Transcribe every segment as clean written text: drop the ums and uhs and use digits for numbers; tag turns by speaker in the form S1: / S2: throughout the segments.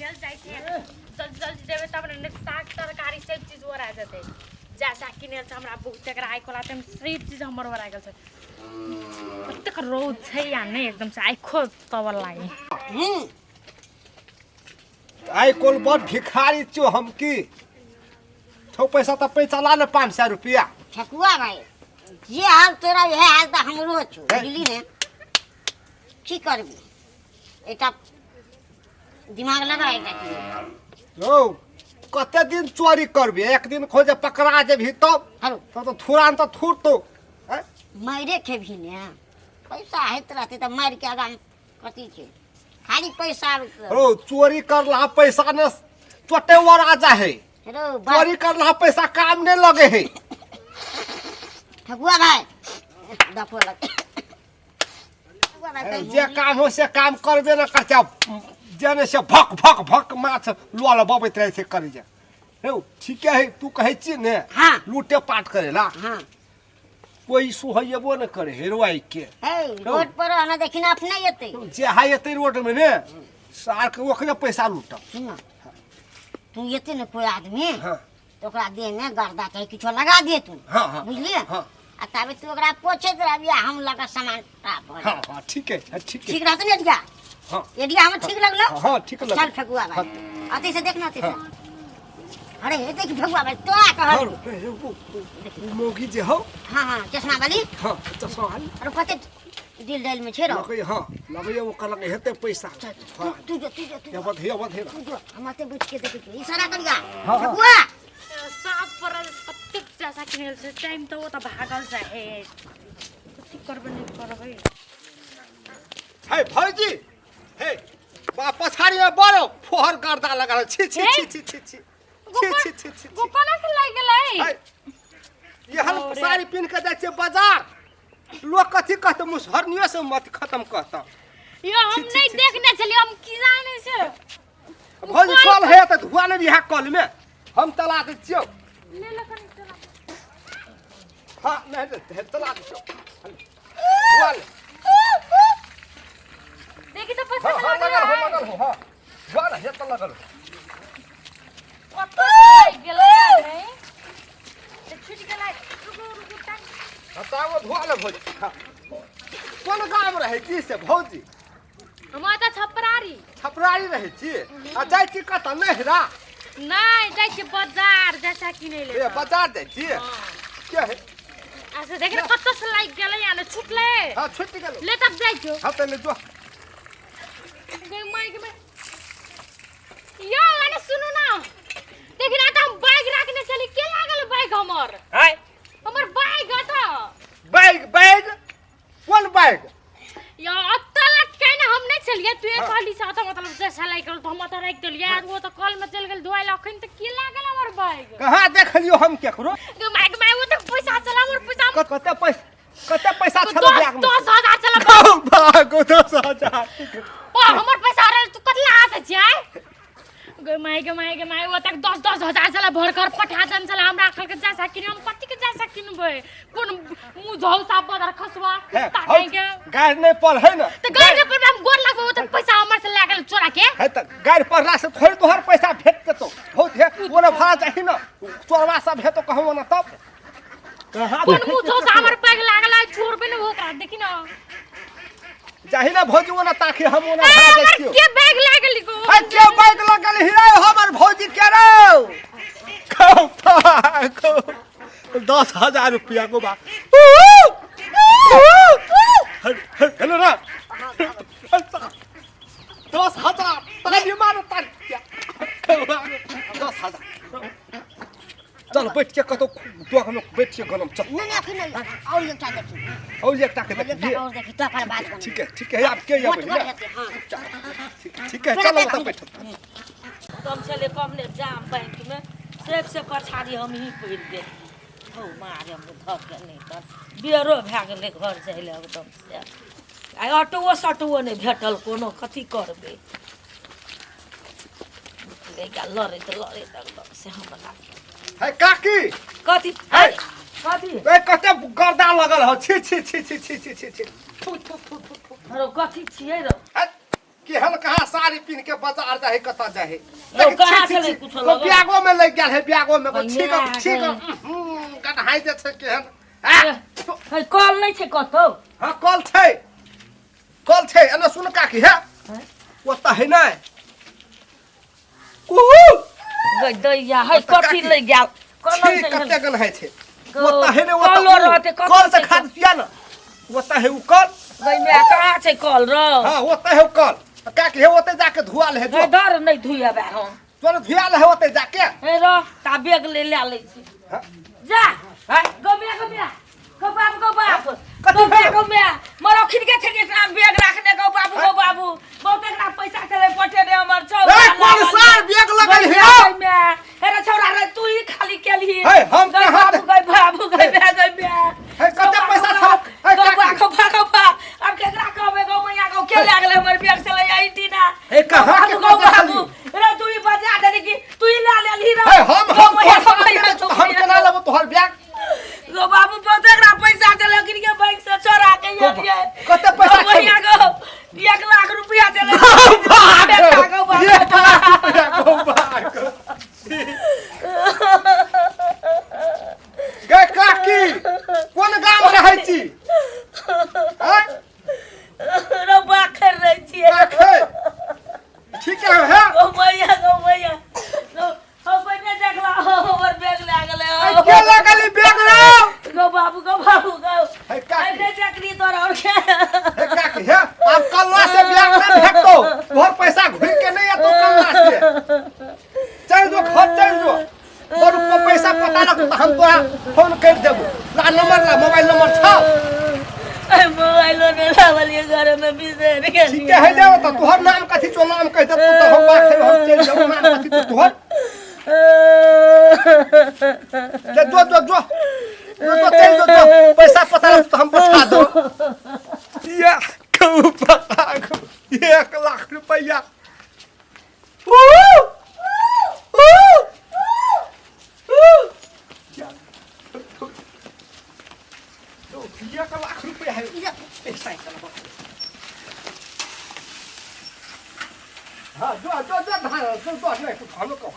S1: किनल जाइ छै। जल्दी जल्दी जेबै तब ने, साग तरकारी सब चीज ओरा जेतै। जा जा किनल छै हमरा बहुत, एकरा आइ खोला तम सब चीज हमर ओरा गेल छै। कतेक रौद छै या नहि, एकदम से आँखो तबल लागे।
S2: आइ कोल बड़ भिखारी छियो हम की छौ पैसा तऽ पैसा ला ने 500 रुपया।
S3: ठकुआ भाई, जे हाल तोरा इएह हाल तऽ हमरो छौ, बुझली ने? की करबी, एकटा दिमाग लगा एकटा चीज।
S2: यौ, कते दिन चोरी करबी? एक दिन खोजे पकड़ा जेबही तब।
S3: हेलो।
S2: तब तऽ थुरान तऽ थुरतो।
S3: मारे खेबही ने, पैसा होइत रहतै तऽ मारि के आगाँ कथी छै? खाली पैसा आबैत रहतै।
S2: रौ, चोरी करला पैसा ने चोटे वरा जा है।
S3: रौ,
S2: चोरी करला पैसा काम नहीं लगे है।
S3: ठकुआ भाई, दफो लग ठकुआ भाई, कहीं
S2: जे काम हो से काम करबे न करते, जेने से भक भक भक माछ लऽ बबैत रहै छै करै जे। रौ, ठीके है, तू कहै छी ने।
S3: हाँ।
S2: लूटे पाट करेला।
S3: हाँ।
S2: कोई सोहैबो न करे हेरुआई के।
S3: हे, रोड पर आना देखिन अपने एतै।
S2: जे हाय एतै रोड में ने सार के ओकरे पैसा लूटब।
S3: सुन, तू एते ने कोई आदमी।
S2: हाँ।
S3: तो ओकरा देह में गर्दा चाहे किछो लगा दे तू।
S2: हाँ, हाँ।
S3: बुझलिए?
S2: हाँ।
S3: आ ताबे तू ओकरा पोछैत रहबी आ हम लगा सामान प्राप्त भऽ
S2: हाँ हाँ, ठीक है, हाँ, ठीक है।
S3: ठीक रहतै ने एडिया?
S2: हाँ।
S3: एडिया हमर ठीक लगलो?
S2: हाँ, हाँ, ठीक लगलो।
S3: चल फेकुआ भाई, अति से देख ना, अति से। अरे हे देख फेकुआ भाई, तोरा कहल।
S2: हाँ, रे, वो मौगी जे हौ।
S3: हाँ हाँ, चश्मा वाली।
S2: हाँ, चश्मा वाली।
S3: अरे कते दिल दिल में छै रो।
S2: लगै, हाँ, लगैया ओकर लगे हेतै पैसा।
S3: चल, तू तू जो, तू जो, तू जो।
S2: अबत हे, अबत हे।
S3: तू जो, हम अते बैठ के देखै छियै। इशारा करिया।
S2: हाँ, हाँ।
S3: फेकुआ।
S1: साँझ पड़ल, कतेक जैसा किनल छै टाइम तऽ ओ तऽ भागल जाइ है। कथी करबै नहि करबै।
S2: हे भौजी, हे बा पछाड़ी में बड़ो फोहर गर्दा लगा छी छी।
S1: हे?
S2: छी छी छी छी छी छी छी छी।
S1: गोपाला के लागि गेलै।
S2: हे, एहन
S1: अरे।
S2: साड़ी पिन्ह के जाइ छियै बाजार, लोग कथी कहतै? मुसहरनियो से मत खत्म कहता।
S1: यो हम
S2: छी, छी,
S1: नहि
S2: छी,
S1: देखने छलियै, हम की जाने छै।
S2: भौजी, कल है तऽ धुआ नहि बिहा कल में, हम चला दै छियौ।
S1: ले ले कनी चला।
S2: हाँ, नहीं नहीं, चला दै छियौ, धुआ ले।
S1: देखी तऽ पैसा।
S2: हाँ हाँ।
S1: लागल
S2: लगल हो।
S1: है।
S2: लगल हो, हाँ, धुआ ले, हे तऽ लगल हो।
S1: कतऽ लागि गेलै नहि तऽ छुटि गेलै। रुकू रुकू, टाइम।
S2: बताओ, धुआ ले भौजी। हाँ। कोन गाम रहै छी से भौजी?
S1: हम तऽ छपरारी।
S2: छपरारी रहै छी आ जाइ छी कतऽ, नहिरा?
S1: नहि, जाइ छी बाजार जैसा किनै ले।
S2: ए, बाजार जाइ छी के है?
S1: अच्छा देख ने कतऽ से लागि गेलै या ने छुटलै।
S2: हाँ, छुटि गेलै।
S1: ले तब जाइ छौ।
S2: हाँ, तऽ ले जो।
S1: गे माय गे माय, यौ अने सुनू ना, देखि ना तऽ हम बैग राखने छली, के लागल बैग हमर?
S2: आय?
S1: हमर बैग अतऽ।
S2: बैग? बैग कोन बैग?
S1: यो अतऽ लटकाइ ने हम नहि छलियै, तू
S2: हाँ।
S1: कहली से अतऽ, मतलब जैसा लागि गेल तऽ हम अतऽ राखि देलियै आ ओ तऽ कल में चलि गेल धोआइ लए। अखन तऽ के लागल हमर बैग?
S2: कहाँ देखलियो हम केकरो?
S1: गे माय गे माय, ओ तऽ पैसा छल हमर पैसा।
S2: कते पैसा, कते पैसा छल
S1: दस
S2: बैग में?
S1: 10,000 छल।
S2: भागो, 10,000?
S1: ओ हमर पैसा रहल, तू कतला हँसै छियै? गे माय गे माय गे माय, ओ तक 10-10 हजार छलै, भर कर पठा देन छलै हमरा। कहलकै जा सकिन, हम कथी के जा सकिनबै? कोन मुँह झौसा बदर खसुआ
S2: हे,
S1: कुत्ता
S2: हौ,
S1: कहीं के।
S2: गारि नहि पढ़ है ने।
S1: तऽ गाड़ी पर हम गोर लगबै, ओ तक पैसा हमर से लए गेल चोरा के।
S2: है तऽ गारि पढ़ला से थोड़े तोहर पैसा भेट जेतौ। बहुत हे ओने भाड़ा चाही ने, चोरवा सब हेतौ कहूँ ने तब कहाँ
S1: कोन
S2: देखै
S1: मुँह
S2: छियै
S1: झौसा
S2: केकरो?
S1: हमर बैग लागल है, छोड़बै ने ओकरा, देखी ना।
S2: जाही ने भौजी ओना ताकि हम ओना
S1: ए,
S2: भाड़ा जाइ
S1: हमर
S2: छियौ।
S1: के बैग लागल गो?
S2: है के बैग लगल हिरे हमर भौजी के रौ? खौ, खौ, 10,000 रुपया को बा। हेलो ना, 10,000 ताली मारो, ताली। 10,000। चल बैठ के कतौ दोख में बैठ के गलम, चल।
S3: नहीं नहीं, अखन नहीं, और एकटा देखी।
S2: और एकटा के
S3: और एकटा
S2: देखिए।
S3: और देखी तकर बाद गनम।
S2: ठीक है, ठीक है, आब के
S3: मोट
S2: अबै
S3: घर हेतै, हाँ।
S2: ठीक, ठीक है, चलो तब बैठ।
S4: कम छलै कम ने जाम बैंक में, सबसे पछाड़ी हम ही पड़ि गेलियै। हौ मारे, हम धऽ के नहि तऽ बेरो भए गेलै घर जाइ लए एकदम से। आइ ऑटोओ सटोओ नहि भेटल कोनो, कथी करबै? लड़का लड़ैत लड़ैत एकदम से हमरा।
S2: है काकी।
S4: कथी?
S2: है।
S4: कथी?
S2: ए, कते गर्दा लगल हो, छी छी छी छी छी छी छी छी, थू थू थू थू थू।
S4: रौ, कथी छियै रौ?
S2: हट। केहन कहाँ साड़ी पिन्ह के बाजार जाहे कतऽ जाहे।
S4: यौ, कहाँ छलै कुछो लगल?
S2: ब्यागो में लग गेल है, ब्यागो में
S4: भैया,
S2: छीक छीक गन्हाइ जे छै केहन। आ,
S4: है कल नहि छै कतौ?
S2: हाँ कल छै, कल छै। एना सुन काकी, है ओतऽ है नै कुहू
S4: गै दैया, है
S2: ओतऽ
S4: कथी
S2: काकी।
S4: लग गेल? कलम
S2: छी
S4: छै
S2: कते गन्हाइ छै।
S4: गौ,
S2: ओतऽ है नै, ओतऽ
S4: कलो रहतै, कतौ
S2: कल से
S4: छै
S2: खा दिया न, ओतऽ है उ कल।
S4: गै माय, कहाँ छै कल रौ?
S2: हाँ ओतऽ है उ कल काकी, है ओतऽ जाके धुआ ले है।
S4: गै दर नहि धुएबै हम।
S2: तोरा धुआ ले है ओतऽ जाके।
S4: हे रह ता बैग ले ले लै छी।
S2: हाँ?
S4: जा।
S2: हाँ?
S4: गौ माय, गौ माय, गौ बाबू, गौ बाप।
S2: कथी
S4: गौ माय,
S2: भेल?
S4: गौ माय, मरौ खिनके छै कि एकरा बैग राखने। गौ बाबू, गौ बाबू, बहुत एकरा पैसा छलै पटेने हमर छौ।
S2: ए, कोन सार बैग लगल है रौ?
S4: गै माय, हे रे छौड़ा रे, तू ही खाली केलही।
S2: हे, हम
S4: गै
S2: कहाँ
S4: बाबू, गै बाबू, गै माय, गै माय।
S2: हे, कते पैसा छौ? हे,
S4: गौ
S2: काकी।
S4: बा, गौ बा, गौ बा, आब केकरा कहबै? गौ मैया, गौ के लए गेलै हमर बैग छलै ई दिना।
S2: हे, कहाँ
S4: गौ
S2: के
S4: बाबू, गौ
S2: पैसा
S4: बाबू रे, तू ही बजा देली कि तू ही लए लेलही रे?
S2: हे, हम
S4: गौ
S2: हम
S4: मैया,
S2: तोहर
S4: गौ मैया, गौ
S2: हम
S4: मैया।
S2: केना लेबो तोहर बैग?
S4: गौ बाबू, बहुत एकरा पैसा छलै किनके बैंक से चोरा के एलियै।
S2: कते पैसा
S4: गौ मैया, गौ 1 लाख रुपया छलै।
S2: भाग।
S4: गौ बाबू।
S2: एक लाख रुपया, गौ भाग। गे काकी, कोन गाम रहै छी? आँय?
S4: रौ बाखर रहै छियै।
S2: राखै ठीक है हे।
S4: गौ मैया, गौ मैया, गौ हम पहिने देखला हमर बैग लए गेलै।
S2: ए, के लगली बैग रौ?
S4: गौ बाबू, गौ बाबू, गौ।
S2: हे काकी।
S4: एने चकरी तोर और के।
S2: हे काकी, हे आब कल्ला से बैग नहीं भेटतो, तोहर पैसा घुरि के नहीं एतो। कल्ला से चल जो, घर चल जो और को पैसा पता लगतो तऽ हम तोरा फोन कर देबो। ला नंबर, ला मोबाइल नंबर छौ?
S4: मोबाइलो नहि लावलियै, घर में बिसरि गेलियै।
S2: ठीक है ले तऽ तोहर नाम कथी छौ? नाम कहि दे तू तऽ हम बात हम चलि जाबो। नाम कथी छौ तोहर? ले जो जो जो जो जो चल जो जो, पैसा पता लगतो तऽ हम पठा दो। या कहू पता 1 लाख रुपैया। ऊ! ऊ! ऊ! 1 लाख रुपया है। एक साइकिल पर। हाँ जो जो जो धान जो जो नहीं कुछ हम लोग को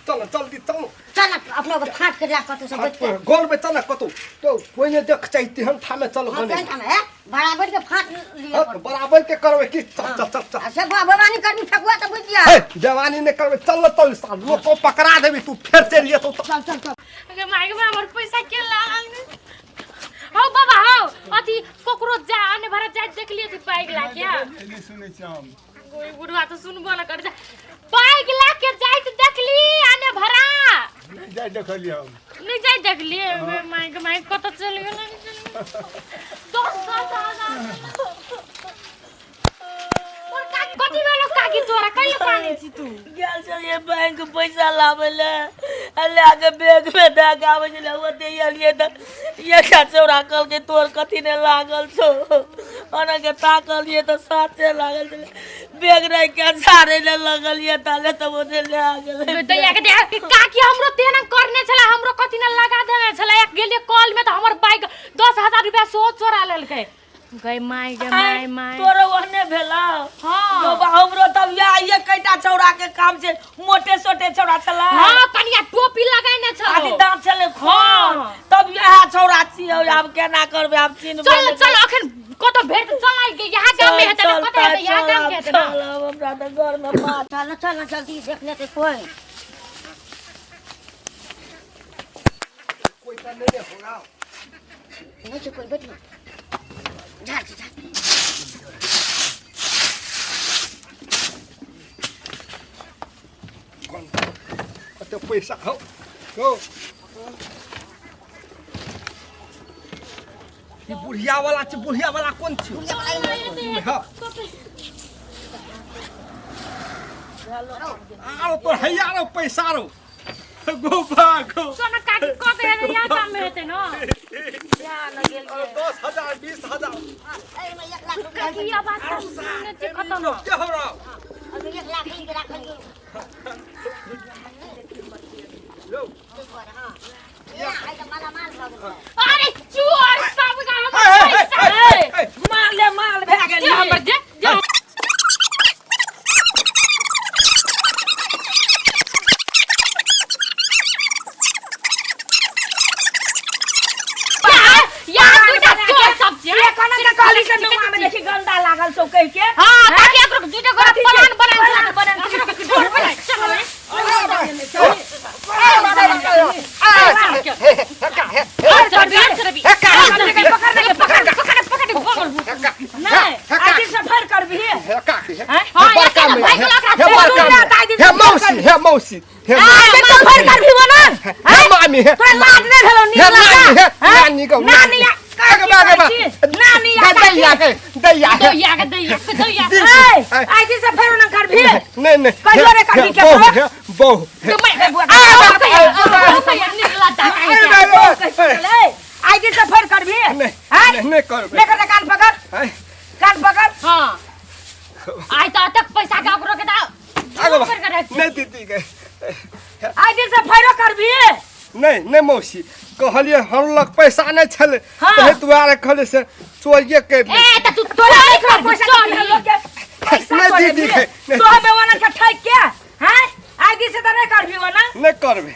S2: चल जल्दी चल।
S3: चल न, अपना के फाट के ला कतौ से बैठ के।
S2: गोल में चल न कतौ तो कोई नहीं देख चाहती, हम ठामे चल।
S3: हाँ,
S2: गने
S3: चल हम है बराबर के फाट लिए।
S2: हाँ, बराबर के करबै की? चल चल चल चल।
S3: अच्छा बुआ, भवानी करबी ठकुआ तऽ बुझि जा।
S2: हे जवानी नहीं करबै, चल चल, साल लोग को पकड़ा देबी, तू फेर चलि जेतौ तो।
S3: चल चल चल।
S1: गे माय गे, हमर पैसा के लाल हौ बाबा हौ? अथी ककरो जा आने भरा जाइत देखलिए थी बाइक ला के?
S5: नहि सुनै छियै हम।
S1: कोई बुढ़वा तो सुनबो न कर जा, बाइक ला के जाइत देखली आने भरा?
S5: नहि जाइ देखलियै हम।
S1: नहीं जाइत देखलिए? गे माय गे माय, कत चल गेल? 10-10 हजार और का कथी भेलो काकी तोरा? कहियो काने छी तू?
S4: गेल छलियै बैंक पैसा लाबै लए आ लए के बैग में दए के आबै छलियै, ओते एलियै तऽ एकटा छौड़ा कहलकै, तोर कथी ने लागल छौ? ओना के ताकलियै तऽ साचे लागल छलै। बैग राखि के झाड़ै लए लगलियै ताले तऽ ओने लए गेलै।
S1: दैया के दैया, काकी हमरो तेना करने छला, हमरो कथी न लगा देने छला। एक गेलियै कॉल में तऽ हमर बाइक 10,000 रुपया सेहो चोरा लेलकै। गई माय गे माय माय।
S4: तोरो ओहने भेलौ?
S1: हाँ।
S4: गौ बा, हमरो तब या एकैटा छौड़ा के काम छै, मोटे सोटे छौड़ा छलै।
S1: हाँ, कनिया टोपी लगैने छलो।
S4: आदि दाँत छलै खोन।
S1: हाँ।
S4: तब इएह छौड़ा छियै, आब केना करबै? आब चिन्हबै
S1: चल
S4: नहि।
S1: चल, अखन कतौ भेट चल आइ गे, यहाँ गाम में हेतै ने?
S4: चल
S1: कतौ हेतै? यहाँ गाम के हेतै ने?
S4: चल, आब हमरा तऽ घर में मार।
S3: चल न, चल न, जल्दी देख लेते कोई।
S2: कोई तऽ नहीं होगा।
S3: नहीं छै कोई, बैठ ना, झाड़ छै, झाड़।
S2: कते पैसा हौ हौ? ई बुढ़िया वाला छै, बुढ़िया वाला कोन छी? हाँ। आरो तोर हैया रो पैसा रो, गो भागो।
S1: चल न काकी, कतौ हेतै? यहाँ गाम में हेतै न?
S2: 10,000, 20,000।
S3: एहिमे 1 लाख रुपया।
S1: काकी, आवाज तऽ सुनने छी कतौ न।
S2: के हो रहा?
S3: अभी 1 लाख लिख राखल
S2: लो।
S3: हाँ, आइ तऽ मालामाल भऽ गेल।
S1: अरे चोर सब का हमर
S2: हे, हे,
S1: पैसा।
S2: हे, हे,
S4: माल ले, माल भए गेल।
S1: दे हमर, दे दे।
S4: छै नौआ में देखी गंदा लागल छौ कहि के।
S1: हां, ताकि एकरो दूटा गोरा
S4: कथी छै?
S1: प्लान बनाइ
S4: प्लान बनाइ
S1: एकरो के ढोर बनाइ चल। पकड़ पकड़ पकड़ पकड़।
S4: नहीं, आदि से फेर करबी।
S1: हाँ,
S2: बड़का
S1: एक
S2: में
S1: भाई को लग
S2: हे बड़का में, हे मौसी, हे मौसी, हे
S4: आदि से फेर करबी वो ना।
S2: हे मामी, हे
S4: तोरा लाज नहीं भेलौ?
S2: हे
S4: नीक
S2: नानी, हे
S4: लगा
S2: नानी को
S4: नानी आ-
S2: आगे बा, आगे बा।
S4: नानी आ
S2: दैया के, दैया के।
S1: दैया के, दैया के, दैया के।
S4: ए, आदि से फेर ना करबी।
S2: नहीं नहीं।
S4: कहियो रे करबी के
S2: बहु
S4: तोरा?
S2: हे बहु हे।
S1: तो मैं आ भैया निकला ता।
S4: आदि से फेर करबी।
S2: नहीं।
S4: हैं?
S2: नहीं, नहीं करबे।
S4: लेकर कान पकड़।
S2: हैं?
S4: कान पकड़।
S1: हां, आइ त अतक पैसा के ओकरो के दा
S2: आगे बा।
S1: कर के राख।
S2: नहीं दीदी के।
S4: आदि से फेरो करबी।
S2: नहीं नहीं मौसी, कहलिए हम लग पैसा नहीं छले।
S4: हाँ।
S2: तहे दुआरे कहले से चोरिए कर ले।
S1: ए, त तू तोरा नहीं कर
S4: पैसा
S1: चोरी।
S4: लोग के पैसा
S2: नहीं
S4: चोरी
S2: दीदी
S4: भी।
S2: के, नहीं।
S4: तो हमें वाला के ठक के हैं, आदि से त नहीं करबी वो ना।
S2: नहीं करबे।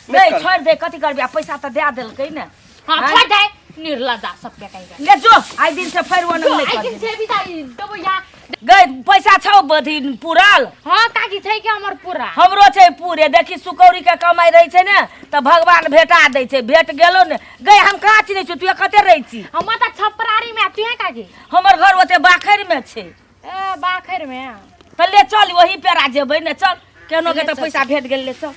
S4: नहीं, छोड़ दे, कथी करबी? आ पैसा त दे देलकै ने।
S1: हां, छोड़ दे, निर्लजा सबके कहिके।
S4: ले जो, आइ दिन से फेर वो
S1: जो
S4: नहीं
S1: आइ
S4: करबी।
S1: दिन से भी दाई देबो यहाँ।
S4: गई, पैसा छौ बधी पुराल?
S1: हां काकी, छै कि हमर पूरा।
S4: हमरो छै पूरे। देखी, सुकौरी के कमाई रहै छै ने तऽ भगवान भेटा दै छै। भेट गेलो ने। गई, हम कहाँ चिन्है छियौ? तू कते रहै छी?
S1: हम त छपरारी में, तू है काकी?
S4: हमर घर ओते बाखरि में छै।
S1: ए, बाखर में।
S4: तऽ ले चल, वही पेरा जेबै ने। चल, केनो के तऽ पैसा भेट गेल। ले चल।